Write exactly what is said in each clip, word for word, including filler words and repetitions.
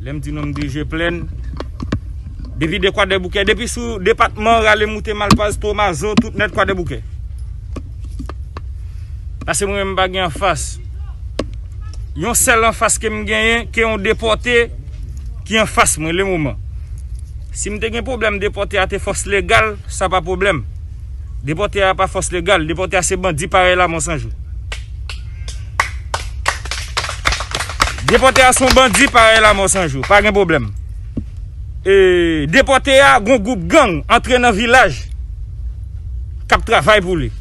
Lè m di nou m dirije Plèn, depi de Kwadèboukè, depi sou depatman, rale moute Malpaz, Tomazo, tout nèt Kwadèboukè. Paske mwen menm m pa gen anfas. Yon sèl anfas ke m genyen, ke yon depòte ki anfas mwen lemoman. Si m te gen pwoblèm, depòte a te fòs legal, sa pa pwoblèm. Depòte a pa fòs legal, depòte a se bandi parèy Lamò Sanjou. Depòte a se yon bandi parèy Lamò Sanjou, pa gen pwoblèm. E, depòte a, gon gwoup gang antre nan vilaj k ap travay pou li.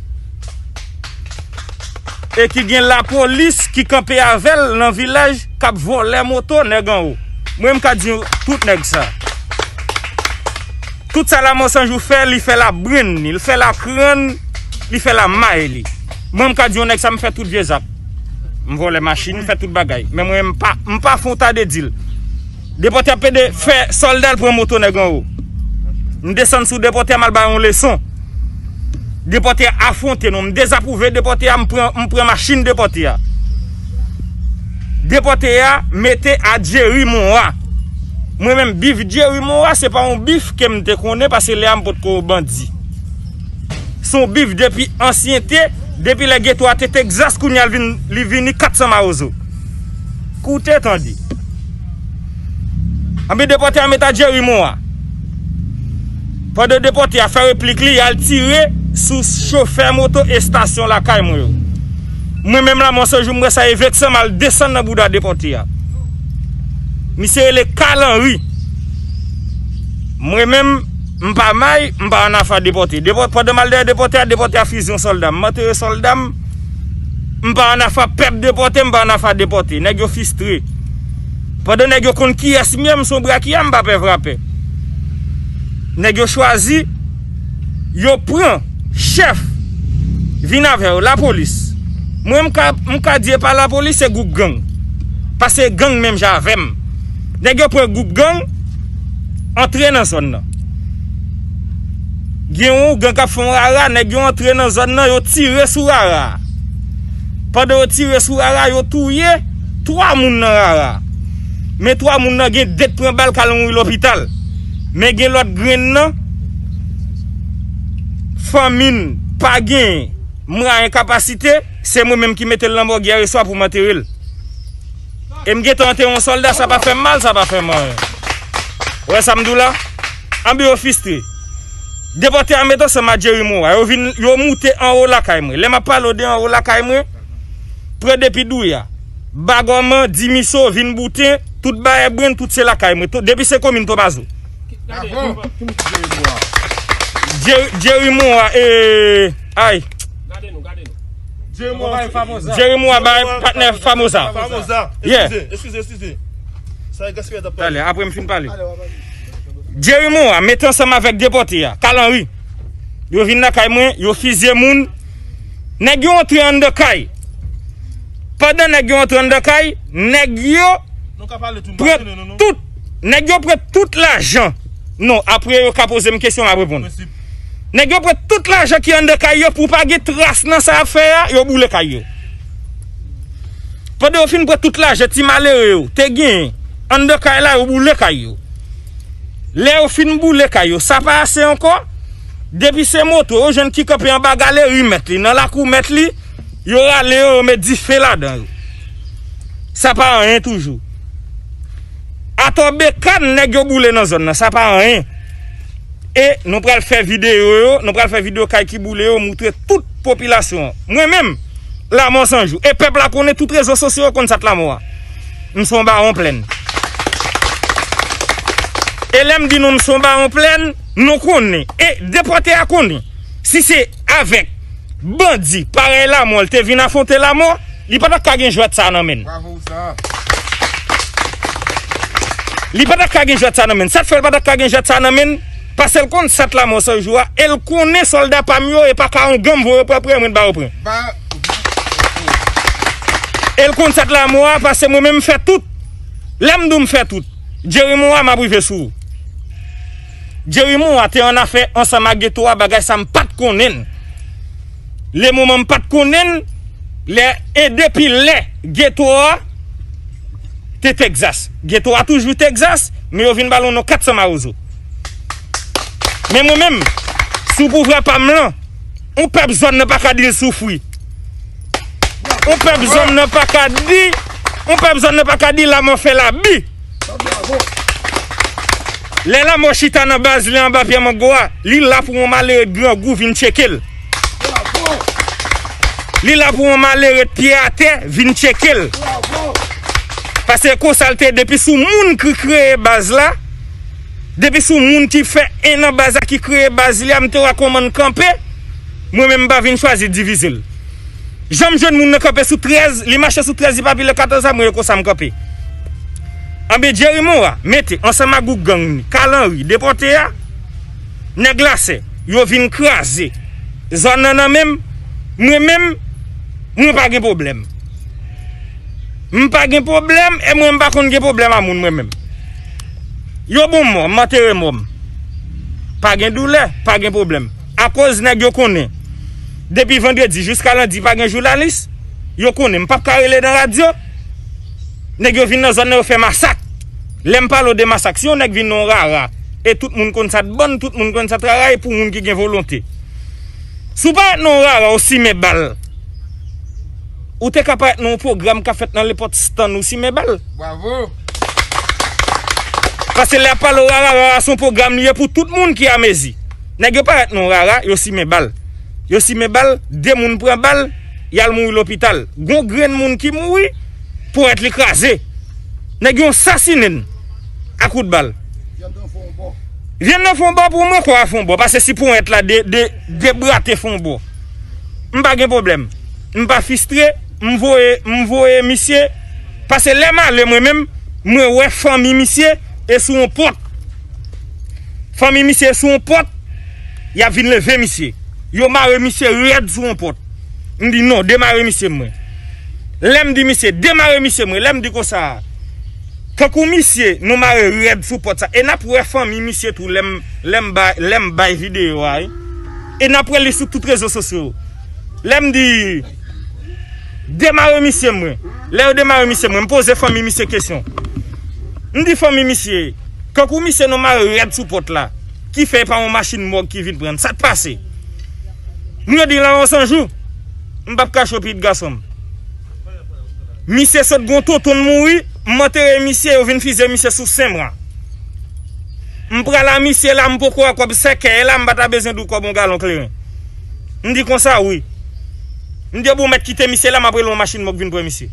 E ki gen lapolis ki kanpe avè l nan vilaj k ap vòlè moto nèg anwo. Mwen, m ka di tout nèg sa. Tout sa Lamò Sanjou fè, li fè labrenn li, li fè lakrann, li fè lamay li. Mwen, m ka di yon nèg sa, m fè tout vye zak. M vòlè machin, m fè tout bagay. Men mwen, m pa, m pa fè yon ta de dil. Depòte a pede fè sòlda l pran moto nèg anwo. M desann sou depòte a, m al ba yon leson. Depòte a afwonte nou. M dezapwouve depòte a, m pran, m pran machin depòte a. Depòte a mete a Jerry Moa. Mwen menm, bif Jerry Moa, se pa yon bif ke m te konnen, paske lè a m potko bandi. Se yon bif depi ansyen te, depi lè geto a te Tegzas, kounye a l vin, li vini kat san mawozo. Koute tande. Anben depòte a met a Jerry Moa. Pandan depòte a fè replik li, y al tire sou chofè moto estasyon lakay mwen yo. Mwen menm Lamò Sanjou, m wè sa e veksan, m al desann nan bouda depòte a. Misye rele Carl Henry. Mwen menm, m pa may, m pa ann afa depòte. Depò-, pandan m al dèyè depòte a, depòte a fizye yon sòlda. M antere sòlda m, m pa ann afa pèp depòte, m pa ann afa depòte. Nèg yo fistre. Pandan nèg yo konn kiyès m ye, m se yon brakya, m pa pè vrapè. Nèg yo chwazi, yo pran chèf, vin avè yo, lapolis. Mwen, m ka, m ka di e pa lapolis, se gwoup gang. Paske gang menm jan avè m. Nèg yo pran gwoup gang, antre nan zòn nan. Gen yon gang k ap fè yon rara, nèg yo antre nan zòn nan, yo tire sou rara a. Pandan yo tire sou rara, yo touye twa moun nan rara a. Men twa moun nan gen de t pran bal k al mouri lopital. Men gen lòt grenn nan, fanmi n pa gen mwayen, kapasite, se mwen menm ki mete l nan mòg yè swa pou m antere l. E m gentan antere yon sòlda, sa pa fè m mal, sa pa fè m anyen. Ou wè sa m di w la? Anben yo fistre. Depòte a met ansanm a Jerry Moa. Yo vin, yo moute anwo lakay mwen. Lè m ap pale w de anwo lakay mwen, pran depi Douya, Bagòman, Dimiso, vin Bouten, tout Bayè Brenn, tout se lakay mwen. Tout, depi se komin Tomazo. Jerry, Jerry Moa, e, ay. Jerry Moa, Jerry Moa bay patnè Famoza. Famoza. Yeah. Eskize, eskize, eskize. Sa e gaspiya t ap pale. Talè, apre m fin pale. Jerry Moa mete ansanm avèk depòte a, Carl Henry. Yo vin lakay mwen, yo fizye moun. Nèg yo antre anndan kay. Pandan nèg yo antre anndan kay, nèg yo pran tout, nèg yo pran tout lajan. Non, apre yo ka poze m kesyon, m ap reponn. Nèg yo pran tout lajan ki anndan kay yo, pou pa gen tras nan sa y ap fè a, yo boule kay yo. Pandan yo fin pran tout lajan ti malere yo te genyen anndan kay la, yo boule kay yo. Lè yo fin boule kay yo, sa pa ase ankò. Depi se moto, yo jwenn ki kanpe anba galeri mèt li, nan lakou mèt li, yo rale yo, yo met dife ladan yo. Sa pa anyen toujou. Atò Bekann, nèg yo boule nan zòn nan, sa pa anyen. E nou pral fè videyo yo, nou pral fè videyo kay ki boule yo, moutre tout popilasyon an. Mwen menm, Lamò Sanjou. E pèp la konnen, tout rezo sosyo yo konn sa k Lamò a. M se yon bawon Plèn. E lè m di nou m se yon bawon Plèn, nou konnen. E depòte a konnen. Si se avèk bandi parèy Lamò l te vin afwonte Lamò, li pa t ap ka gen jwèt sa nan men l. Bravo, sa. Li pa t ap ka gen jwèt sa nan men l. Sa k fè l pa t ap ka gen jwèt sa nan men l? Paske l konn sa k Lamò Sanjou a, e l konnen sòlda pa m yo, e pa ka yon gang voye pran, pran mwen ba yo pran. Ba- E l konn sa k Lamò a, paske mwen menm m fè tout. Lè m di w m fè tout, Jerry Moa, m ap rive sou ou. Jerry Moa te annafè ansanm ak geto a, bagay sa m pa t konnen l. Lemoman m pa t konnen l, lè, e depi lè geto a te Texas. Geto a toujou Texas, men yo vin ba l yon non kat san Mawozo. Men mwen menm, sou pouvwa pa m lan, yon pèp zòn nan pa ka di l soufri. Yon pèp zòn nan pa ka di, yon pèp zòn nan pa ka di lanmò fè labi. Lè lanmò chita nan baz li anba pye mango a, li la pou yon malere grangou vin tcheke l. Li la pou yon malere pye atè vin tcheke l. Paske konsa l te ye, depi sou moun ki kreye baz la, depi sou moun ki fè en nan baz la ki kreye baz li a, m te wè kòman l kanpe, mwen menm m pa vin chwazi divize l. Jan m jwenn moun nan kanpe sou trèz, li mache sou trèz, li pa pile katòz a, mwen e konsa m kanpe. Anben Jerry Morin mete ansanm ak gwoup gang li, Kalanri, depòte a, nèg Lasè, yo vin kraze zòn nan nan men m, mwen menm, mwen pa gen pwoblèm. M pa gen pwoblèm, e mwen m pa konn gen pwoblèm a moun mwen menm. Yo bon mò, m antere mò m. Pa gen doulè, pa gen pwoblèm. Akoz nèg yo konnen, depi vandredi jiska lendi pa gen jounalis, yo konnen m p ap ka rele nan radyo. Nèg yo vin nan zòn nan, yo fè masak. Lè m pale w de masak, si yon nèg vin nan yon rara, e tout moun konn sa t bann, tout moun konn sa t rara, e pou moun ki gen volonte. Si w parèt nan yon rara, ou simen bal, ou te ka parèt nan yon pwogram k ap fèt nan nenpòt stand, ou simen bal. Bravo! Paske lè y ap pale w rara, rara se yon pwogram li ye pou tout moun ki amezi. Nèg yo parèt nan yon rara, yo simen bal. Yo simen bal, de moun pran bal, y al mouri lopital. Gon grenn moun ki mouri, ponyèt li kraze. Nèg yo sasinen n a kout bal. Vyann nan fè yon bò pou mwen, kò a fè yon bò. Paske si ponyèt la de, de, debrate fè yon bò, m pa gen pwoblèm. M pa fistre, m voye, m voye misye. Paske lè m ale mwen menm, mwen wè fanmi misye e sou yon pòt. Fanmi misye e sou yon pòt, y ap vin leve misye. Yo mare misye rèd sou yon pòt. M di non, demare misye mwen. Lè m di misye, demare misye mwen, lè m di konsa, tankou misye, nou mare rèd sou pòt sa. E n ap wè fanmi misye tou, lè m, lè m bay, lè m bay videyo a, wi. E n ap wè li sou tout rezo sosyo yo. Lè m di, demare misye mwen. Lè yo demare misye mwen, m poze fanmi misye kesyon. M di fanmi misye, tankou misye nou mare rèd sou pòt la, ki fè e pa yon machin mòg ki vin pran n, sa k pase? Moun yo di Lawan Sanjou, m p ap kache w pitit gason m. Misye sot gon tonton mouri, m antere misye, yo vin fizye misye sou Senmwa. M pral a misye la, m poko wè kòb sèkèy la, m pa ta bezwen di w kòb yon galon kleren. M di konsa wi. M di bon, mèt kite misye la, m ap rele yon machin mòg vin pran misye.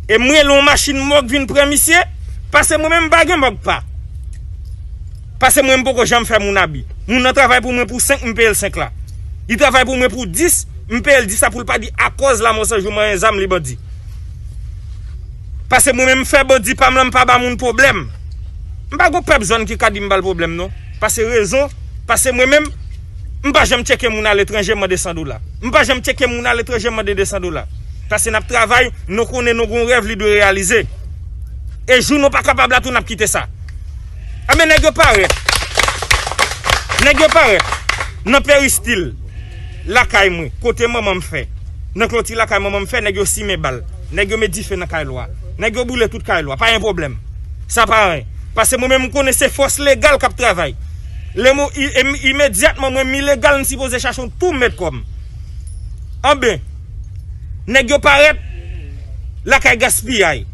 E m rele yon machin mòg vin pran misye, paske mwen menm m pa gen mòg pa. Paske mwen m poko janm fè moun abi. Moun nan travay pou mwen pou senk, m peye l senk la. Li travay pou mwen pou dis, m peye l dis la pou l pa di akòz Lawan Sanjou manyen zam li bandi. Paske mwen menm m fè bandi pa m lan, m pa ba moun pwoblèm. M pa gon pèp zòn ki ka di m ba l pwoblèm non. Paske rezon, paske mwen menm, m pa janm tcheke moun aletranje mande san dola. M pa janm tcheke moun aletranje mande de san dola. Paske n ap travay, nou konnen nou gon rèv li dwe reyalize. E jou nou pa kapab la tou n ap kite sa. Enben nèg yo parèt. Nèg yo parèt nan peristil lakay mwen, kote manman m fè. Nan kloti lakay manman m fè, nèg yo simen bal. Nèg yo met dife nan kay lwa. Nèg yo boule tout kay lwa. Pa gen pwoblèm. Sa pa anyen. Paske mwen menm m konnen se fòs legal k ap travay. Lè mwen, i- im- imedyatman mwen menm ilegal, m sipoze chache yon tou m met kò m. Anben, nèg yo parèt lakay Gaspiyay.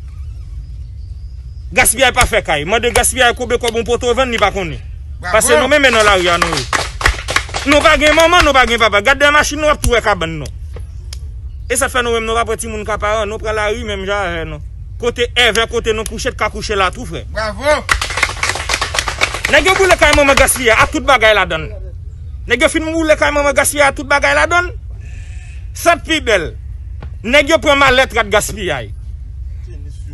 Gaspiyay pa fè kay. Mande Gaspiyay konbyen kòb yon poto vann, li pa konnen. Paske nou menm nan lari a nou ye. Nou pa gen manman, nou pa gen papa. Gade nan machin nou, w ap tou wè kabann nou. E sa fè nou menm nou pa pran timoun ka paran, nou pran lari menm jan avè nou. Kote èvè, kote nou kouche, t ka kouche la tou, frè. Bravo! Nèg yo boule kay manman Gaspiyay a tout bagay ladann. Nèg yo fin boule kay manman Gaspiyay a tout bagay ladann. Sa k pi bèl, nèg yo pran malèt rad Gaspiyay.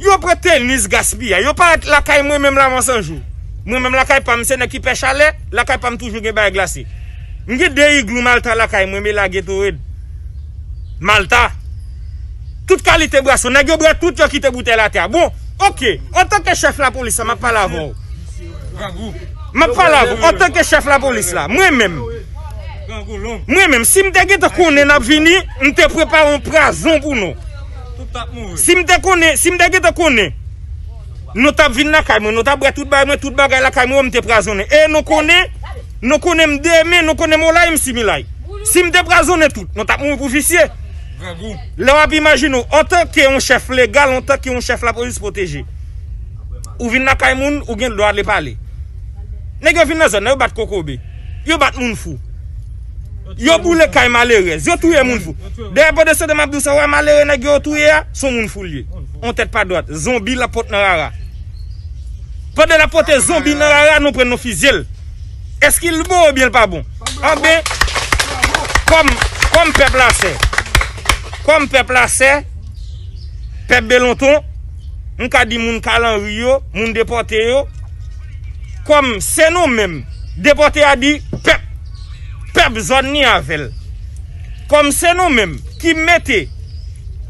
Yo pran tenis Gaspiyay. Yo parèt lakay mwen menm Lawan Sanjou. Mwen menm lakay pa m se nèg ki pè chalè, lakay pa m toujou gen bagay glase. M gen de iglou Malta lakay mwen, men la Gatorade. Malta. Tout kalite bwason. Nèg yo bwè tout, yo kite boutèy la atè a. Bon, oke. Antanke chèf lapolis la, m ap pale avè w. M ap pale avè w. Antanke chèf lapolis la, mwen menm. Mwen menm, si m te gentan konnen n ap vini, m te prepare yon pwazon pou nou. Si m te konnen, si m te gentan konnen, Nou t ap vin lakay mwen, nou t ap bwè tout bagay mwen, tout bagay lakay mwen, m te prazonnen. E nou konnen, nou konnen m demen, nou konnen m olay, m similay. Si m te prazonnen tout, nou t ap mouri pou visye. Grangou. Lè w ap imajine w, antanke yon chèf legal, antanke yon chèf lapolis pwoteje, ou vin lakay moun, ou gen dwa ale pale. Nèg yo vin nan zòn nan, yo bat kokobe. Yo bat moun fou. Yo boule kay malerèz. Yo touye moun fou. Dayè, pandan se tan m ap di w sa, w wè malere nèg yo touye a, se yon moun fou l ye. Yon tèt pa dwat. Zonbi l ap pot nan rara. Pandan l ap pote zonbi nan rara, nou pran nou fizye l. Èske l bon oubyen l pa bon? Anben, kòm, kòm pèp la sè, kòm pèp la sè, pèp Belonton, m ka di moun Kalanri yo, moun depòte yo, kòm se nou menm, depòte a di pèp, pèp zòn ni avè l. Kòm se nou menm ki mete,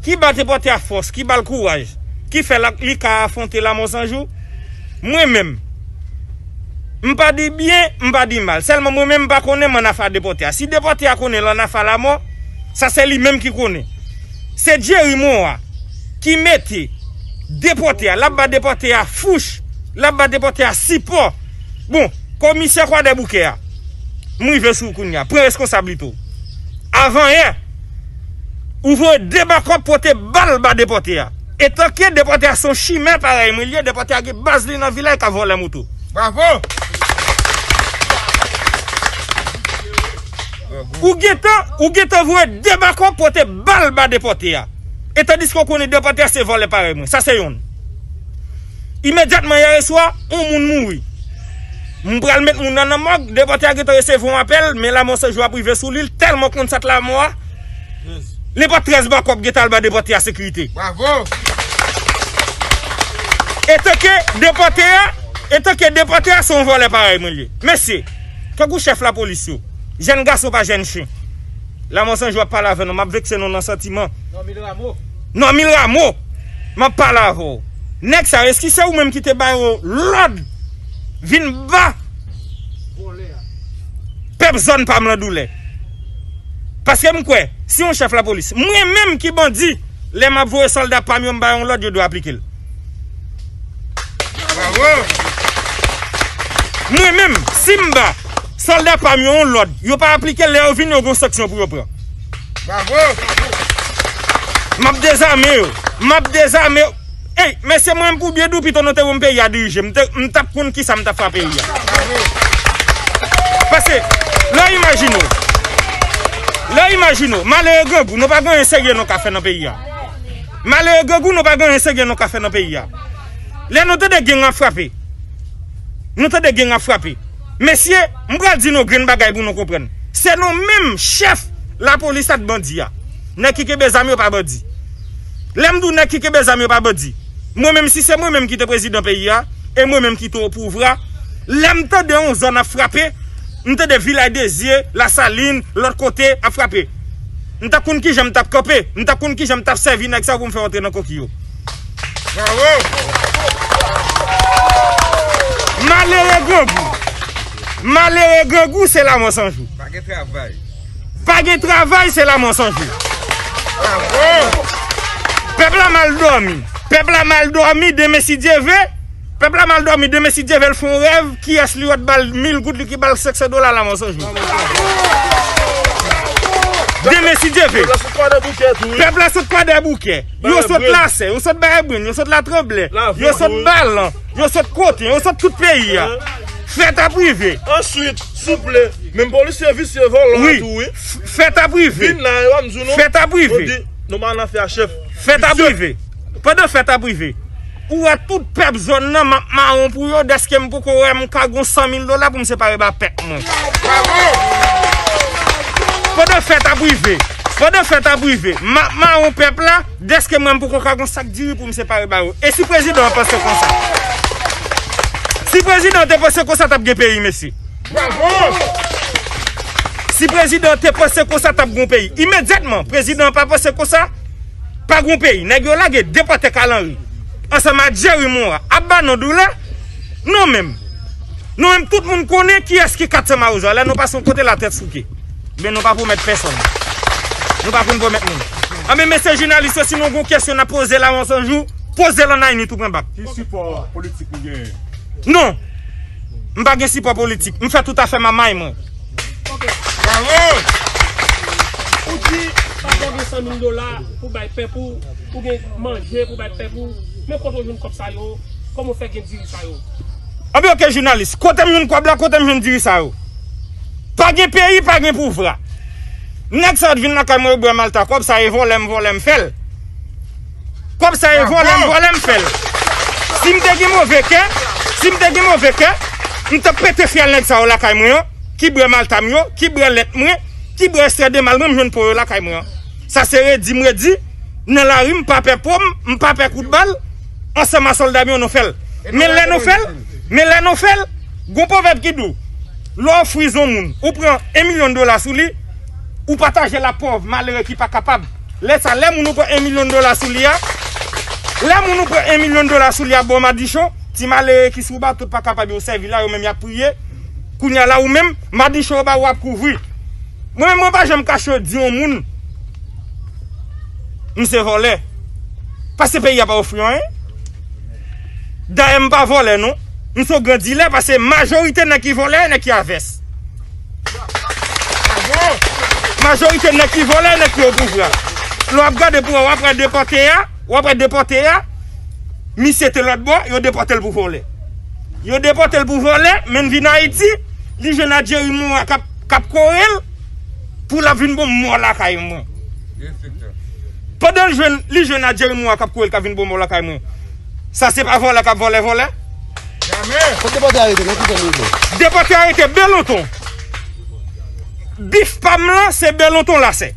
ki ba depòte a fòs, ki ba l kouraj, ki fè l, li ka afwonte Lamò San Jou, mwen menm, m pa di byen, m pa di mal. Sèlman mwen menm m pa konnen m ann afa depòte a. Si depòte a konnen l ann afa lamò, sa se li menm ki konnen. Se Jerry Morin ki mete depòte a, l ap ba depòte a fouch, l ap ba depòte a sipò. Bon, komisè Kwadèboukè a, m rive sou ou kounye a. Pran reskonsablite w. Avanyè, ou voye de bakòp pote bal ba depòte a. Etanke depòte a se yon chimè parèy mwen li ye, depòte a gen baz li nan vilaj k ap vòlè moto. Bravo! Ou gentan, ou gentan voye de bakòp pote bal ba depòte a. E tandiske w konnen depòte a se vòlè parèy mwen. Sa se yonn. Imedyatman yè swa, yon moun mouri. M pral met moun nan nan mòg, depòte a gentan resevwa yon apèl, men Lamò San Jou ap rive sou li, l tèlman konn sa t lamò a. Nenpòt trèz bakòp gentan al ba depòte a sekirite. Bravo! Etanke depòte a, etanke depòte a se yon vòlè parèy mwen li ye. Mesye, tankou chèf lapolis yo, jèn gason pa jèn chen. Lamò San Jou ap pale avè nou, m ap vekse nou nan santiman. Normil Rameau. Normil Rameau, m ap pale avè w. Nèg sa yo, èske se ou menm ki te ba yo lòd vin ba pèp zòn pa m lan doulè? Paske m kwè, si yon chèf lapolis, mwen menm ki bandi, lè m ap voye sòlda pa m yo, m ba yon lòd, yo dwe aplike l. Bravo! Mwen menm, si m ba sòlda pa m yo yon lòd, yo pa aplike l, lè yo vini, yo gen yon sanksyon pou yo pran. Bravo! M ap dezame yo. M ap dezame yo. Ey, mesye, mwen menm pou byen di w, pito nou te ban m peyi a dirije. M te, m t ap konn kisa m t ap fè a peyi a. Paske, lè w imajine w, lè w imajine w, malere grangou, nou pa gen anyen serye nou ka fè nan peyi a. Malere grangou, nou pa gen anyen serye nou ka fè nan peyi a. Lè nou tande gang ap frape, nou tande gang ap frape. Mesye, m pral di nou grenn bagay pou nou konprann. Se nou menm chèf lapolis ak bandi a. Nèg ki kenbe zam yo pa bandi. Lè m di w nèg ki kenbe zam yo pa bandi, mwen menm, si se mwen menm ki te prezidan peyi a, e mwen menm ki te opouvwa, lè m tande yon zòn ap frape, m tande Vilaj de Zye, Lasalin, lòt kote ap frape, m t ap konn kijan m t ap kanpe, m t ap konn kijan m t ap sèvi nèg sa yo pou m fè yo antre nan koki yo. Bravo! Malere grangou. Malere grangou, se Lamò San Jou. Pa gen travay. Pa gen travay, se Lamò San Jou. Bravo! Pèp la mal dòmi. Pèp la mal dòmi, demen si Dye ve. Pèp la mal dòmi, demen si Dye ve, l fè yon rèv, kiyès li wè t ba l mil goud, li ki ba l senk san dola, Lamò San Jou. Demen si Dye ve. Pèp la sot Kwadèboukè tou, wi. Pèp la sot Kwadèboukè. Yo sot Lasè, yo sot Bay Ebrenn, yo sot Latranblè, yo sot Balan, yo sot Koten, yo sot tout peyi a. Fèt ap rive. Answit, souple, menm polisye visye vòlò a tou, wi. Fèt ap rive. Vin la, yo pa m di w non. Fèt ap rive. Yo di, nou pa nan afè a chèf. Fèt ap rive. Pandan fèt ap rive, ou wè tout pèp zòn nan, m ap mawon pou yo, dèske m poko wè m ka gon san mil dola pou m separe ba pèp mwen. Pandan fèt ap rive, pandan fèt ap rive, m ap mawon pèp la, dèske mwen m poko ka gon sak diri pou m separe ba yo. E si prezidan an panse konsa? Si prezidan an te panse konsa, t ap gen peyi, mesye. Si prezidan an te panse konsa, t ap gen peyi. Imedyatman, prezidan an pa panse konsa, pa gen peyi. Nèg yo lage depòte Kalanri ansanm ak Jerry Morin ap ba nou doulè. Nou menm, nou menm, tout moun konnen kiyès ki kat san mawozo a. Lè nou pase yon kote, latèt souke. Men nou pa pwomèt pèsonn. Nou pa konn pwomèt moun. Anben, mesye jounalis yo, si nou gon kesyon n ap poze Lamò San Jou, Poze l an Ayiti, ou pran bak. Ki sipò politik ou genyen? Non. M pa gen sipò politik. M fè tout afè m a may mwen. Ok. Bravo! Ou di, pa gen san mil dola pou bay pèp ou, ou gen manje pou bay pèp ou. Men kote w jwenn kòb sa yo? Kòman w fè gen diri sa yo? Anben, ok, jounalis. Kote m jwenn kòb la, kote m jwenn diri sa yo? Pa gen peyi, pa gen pouvwa. Nèg sa yo t vin lakay mwen, yo bwè malta. Kòb sa e vòlè m vòlè m fè l. Kòb sa e vòlè m vòlè m fè l. Si m te gen move kè, si m te gen move kè, m t ap pete fyèl nèg sa yo lakay mwen yo, ki bwè malta m yo, ki bwè lèt mwen, ki bwè ekstrè de mal mwen, m jwenn po yo lakay mwen an. Sa se redi m redi, nan lari m pa pè po m, m pa pè kout bal, ansanm a sòlda m yo nou fè l. Men lè nou fè l, men lè nou fè l, gon pwovèb ki di w, lè w ofri yon moun, ou pran en milyon dola sou li, ou pataje l ak pòv malere ki pa kapab. Lè sa, lè moun ou pran en milyon dola sou li a, lè moun ou pran en milyon dola sou li a ba w madichon, ti malere ki sou bato pa kapab yo sèvi la, yo menm y ap priye. Kounye a la ou menm, madichon yo ba w ap kouvri. Mwen menm mwen pa janm kache di yon moun m se vòlè. Paske peyi a pa ofri anyen. Dayè m pa vòlè non. M se yon gran dilè paske majorite nèg ki vòlè, nèg ki a vès. Majorite nèg ki vòlè, nèg ki o pouvwa. Lè w ap gade pou wè w ap wè depòte a, w ap wè depòte a, misye te lòtbò, yo depòte l pou vòlè. Yo depòte l pou vòlè, men l vin Ayiti, li jwenn a Jerry Morin k ap k ap kore l pou l ap vin ban m mò lakay mwen. Pandan l jwenn, li jwenn a Jerry Morin k ap kore l k ap vin ban m mò lakay mwen. Sa se pa vòlè k ap vòlè vòlè? Kot depòte a rete? Nan ki zòn li rete? Depòte a rete Belonton. Bif pa m lan se Belonton la sè.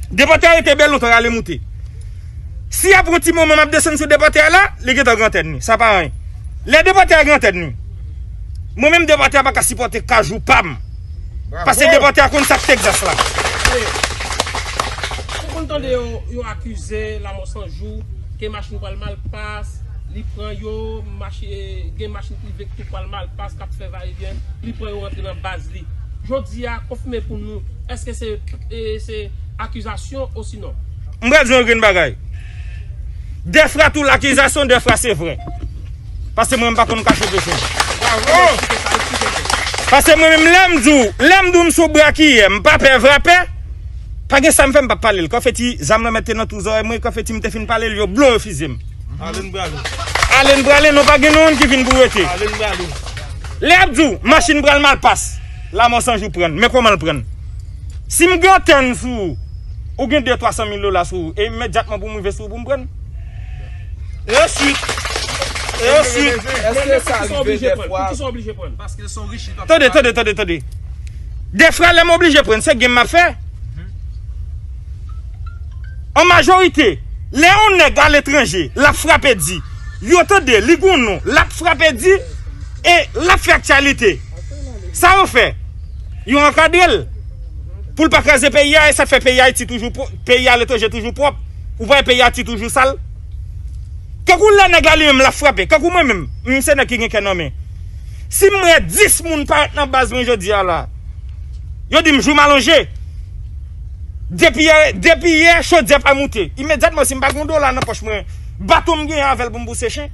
Depòte a rete Belonton rale moute. Si apre yon ti moman m ap desann sou depòte a la, li gentan gen antèn li. Sa pa anyen. Lè depòte a gen antèn li, mwen menm depòte a pa ka sipòte kajou pa m. Paske depòte a konn sa k Texas la. Ou konn tande yo, yo akize Lanmò San Jou ke machin pral mal pas, li pran yo, machi, gen machin prive ki tou pral mal pas, k ap fè vayevyen, li pran yo rantre nan baz li. Jodi a, konfime pou nou, èske se, e, se akizasyon osinon? M pral di w yon grenn bagay. Dèfwa tou lakizasyon, dèfwa se vre. Paske mwen m pa konn kache peche m. Paske mwen menm lè m di w, lè m di w m sou brakiyè, m pa pè vrapè. Pa gen sa m fè m p ap pale l. Konfeti, zam nan mèt te nan tou zòrèy mwen, konfeti m te fin pale l, yo blon refize m. Ale n prale. Ale n prale, nou pa gen nou moun ki vin pou rete. Ale n prale. Lè y ap di w, machin pral mal pas, Lanmò San Jou pran n. Men kòman l pran n? Si m gen antèn sou ou, ou gen de twa san mil dola sou ou, e imedyatman pou m rive sou ou pou m pran n. E answit, e answit. Èske sa rive dèfwa? Tande, tande, tande, tande. Dèfwa lè m oblije pran n, se game m ap fè. An majorite, lè yon nèg aletranje, l ap frape di, yo tande, li gon non, l ap frape di, e l ap fè aktyalite. Sa yo fè? Yo ankadre l. Pou l pa kraze peyi a, e sa k fè peyi Ayiti toujou pwòp, peyi aletranje toujou pwòp. Ou pa wè peyi Ayiti toujou sal? Kankou lè nèg la li menm l ap frape, kankou mwen menm, m se nèg ki gen kè nan men. Si m wè dis moun parèt nan baz mwen jodi a la, yo di m jou m alonje. Depi yè, depi yè chodyè pa moute. Imedyatman, si m pa gen yon dola nan pòch mwen, baton m genyen avè l pou m bouse chen.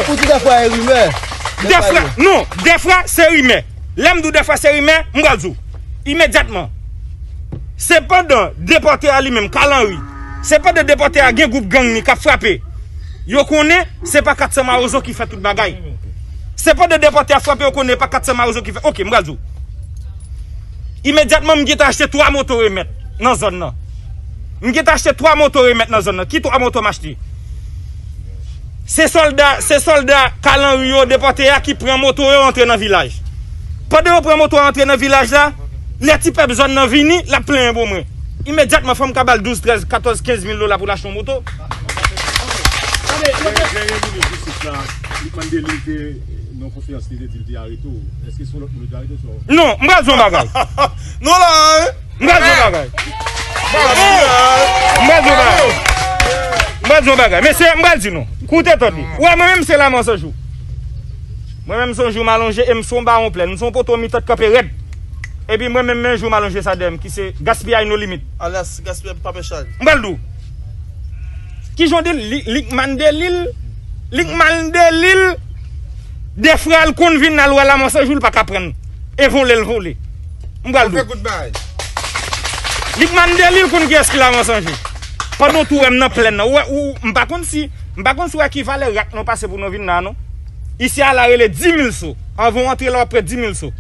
Ou di dèfwa e rimè. Dèfwa, non, dèfwa se rimè. Lè m di w dèfwa se rimè, m pral di w. Imedyatman. Se pandan depòte a li menm, Carl Henry, se pandan depòte a gen gwoup gang li k ap frape. Yo konnen se pa kat san mawozo ki fè tout bagay. Se pandan depòte a frape, yo konnen pa kat san mawozo ki fè. Ok, m pral di w. Imedyatman, m gentan achte twa moto remèt nan zòn nan. M gentan achte twa moto remèt nan zòn nan. Ki twa moto m achte? Se sòlda, se sòlda Carl Henry yo depòte a ki pran moto yo antre nan vilaj. Pandan yo pran moto a antre nan vilaj la, lè ti pèp zòn nan vini, l ap plenyen pou mwen. Imedyatman, fò m ka ba l douz, trèz, katòz, kenz mil dola pou l achte yon moto. Premye minis jistis la, li mande li te nan konferans li te di li te arete w. Èske se yon lòt moun li te arete w sou? Non, m pral di yon bagay. Nou la, wi. M pral di yon bagay. M pral di yon bagay. M pral di yon bagay. Mesye, m pral di nou. Koute tande. Ou wè mwen menm se Lanmò San Jou. Mwen menm se yon jou m alonje e m se yon bawon plèn. M se yon poto mitan k kanpe rèd. Epi mwen menm, men jou m alonje sa dèyè m, ki se gaspiyay no limit. Alyas gaspiyay pa pè chay. M pral di w. Kijan w di l? Li, li k mande li l, li k mande li l. De fwa l konn vin al wè Lamansanjou, l pa ka pran. E vole l vole. M pral di w. Li k mande li l konn kiyès ki Lamansanjou. Pandan w tou wè m nan plèn nan. Ou wè, ou, m pa konn si, m pa konn si w wè ki valè rak nou pase pou nou vin la non. Isi a la rele dis mil so. Anvan w antre la w ap pran dis mil so.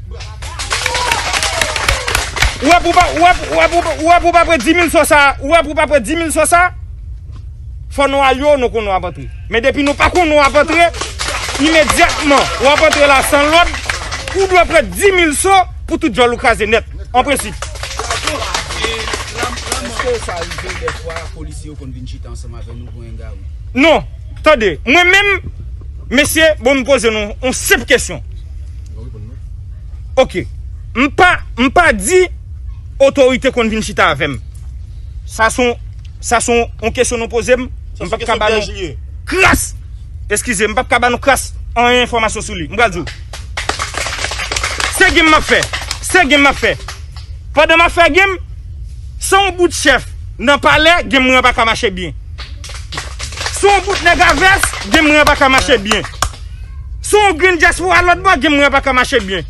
Ou wè pou pa, ou wè, ou wè pou, ou wè pou pa pran dis mil so sa, ou wè pou pa pran dis mil so sa, fò nou al yo, nou konn nou ap antre. Men depi nou pa konn nou ap antre, imedyatman, w ap antre la san lòd, ou dwe pran dis mil so pou tout djòl ou kraze nèt, an prensip. Èske sa rive dèfwa polisye yo konn vin chita ansanm avè nou pou en gari? Non, tande, mwen menm, mesye, bon, m poze nou yon senp kesyon. Ok. M pa, m pa di otorite konn vin chita avè m. Sa se yon, sa se yon kesyon nou poze m. M p ap ka ba nou kras. Eskize, m p ap ka ba nou kras anyen enfòmasyon sou li. M pral di w. Se game m ap fè. Se game m ap fè. Pandan m ap fè game, se yon bout chèf nan palè, game mwen an pa ka mache byen. Se yon bout nèg a vès, game mwen an pa ka mache byen. Se yon grenn dyaspora lòt bò, game mwen an pa ka mache byen.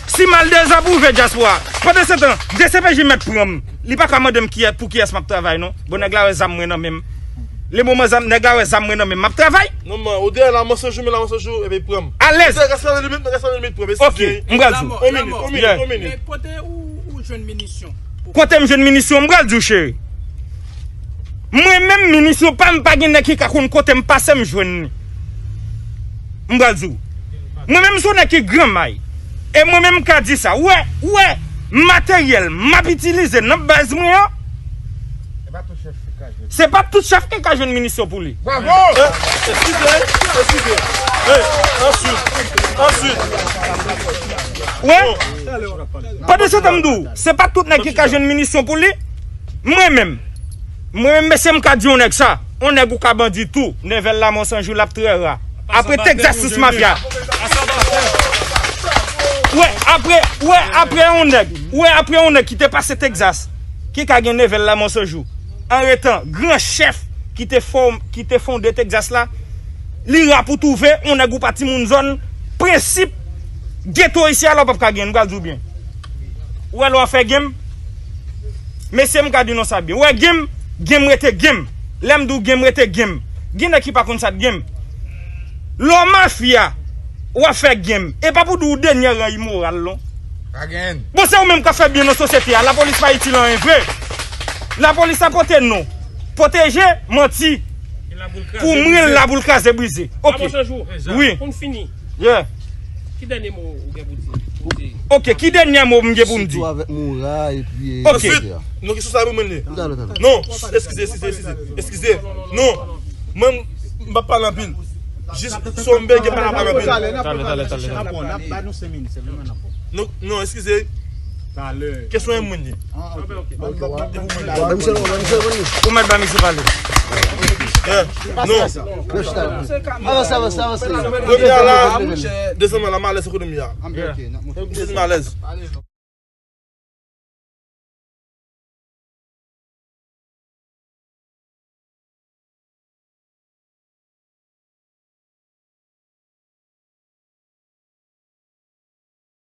Si m al dezapwouve dyaspora, pandan se tan, D C P J mèt pran m. Li pa ka mande m kiyè-, pou kiyès m ap travay non. Bon, nèg la wè zam mwen nan men m. Le moman zam, nèg la wè zam mwen nan men m, m ap travay. Non, man, ou deyò Lamansanjou, men Lamansanjou, epi pran m. Alèz. Rès nan limit, rès nan limit, pran m. Ok, m pral di w. On minit, on minit, on minit. Men kote ou, ou jwenn minisyon? Kote m jwenn minisyon, m pral di w, cheri. Mwen menm, minisyon pa m, pa gen nèg ki ka konn kote m pase m jwenn li. M pral di w. Mwen menm, se yon nèg ki gran may. E mwen menm, m ka di sa. Ou wè, ou wè, materyèl m ap itilize nan baz mwen an, se pa tout chèf ki ka jwenn minisyon pou li. Bravo! Eh, eskize, eskize. Eh, answit, answit. Wè? Pandan se tan m di w, se pa tout nèg ki ka jwenn minisyon pou li. Mwen menm, mwen menm, mesye, m ka di yon nèg sa. Yon nèg ou ka bandi tou. Nèvèl Lamansanjou, l ap trè ra. Apre Texas sous mafya. Wè, apre, wè, apre yon nèg, wè, apre yon nèg ki te pase Texas, ki ka gen Nèvèl Lamansanjou. An etan gran chèf ki te fòm-, ki te fonde Texas la, li ra pou twouve yon nèg ou pa timoun zòn, prensip geto isi a la w p ap ka gen, m pral di w byen. Ou wè lè w ap fè game, mesye, m ka di nou sa byen. Ou wè game, game rete game. Lè m di w game rete game. Gen nèg ki pa konn sa k game. Lè w mafya, w ap fè game. E pa pou di w dènye ran imoral non. Pa gen. Bon, se ou menm k ap fè byen nan sosyete a. Lapolis pa itil anyen vre. Lapolis la pote non. Pwoteje, manti. Pou mwen, l la pou l kraze brize. Ok. Wi. Pou n fini. Yeah. Ki dènye mo ou gen pou di? Ok, ki dènye mo m gen pou m di? Sitou avèk Moura epi, ok. Answit, non, kesyon sa pou mwen li. Talè, talè. Non, eskize, eskize, eskize, eskize. Non, mwen, m p ap pale anpil. Jis, si w bezwen pale, pale anpil. Talè, talè, talè, talè. Non, non, eskize. Kesyon e moun li. Ou mèt ba misye pale. Non. Avanse, avanse, avanse. Premye a la, desann la, malèz ekonomi a. Desann malèz.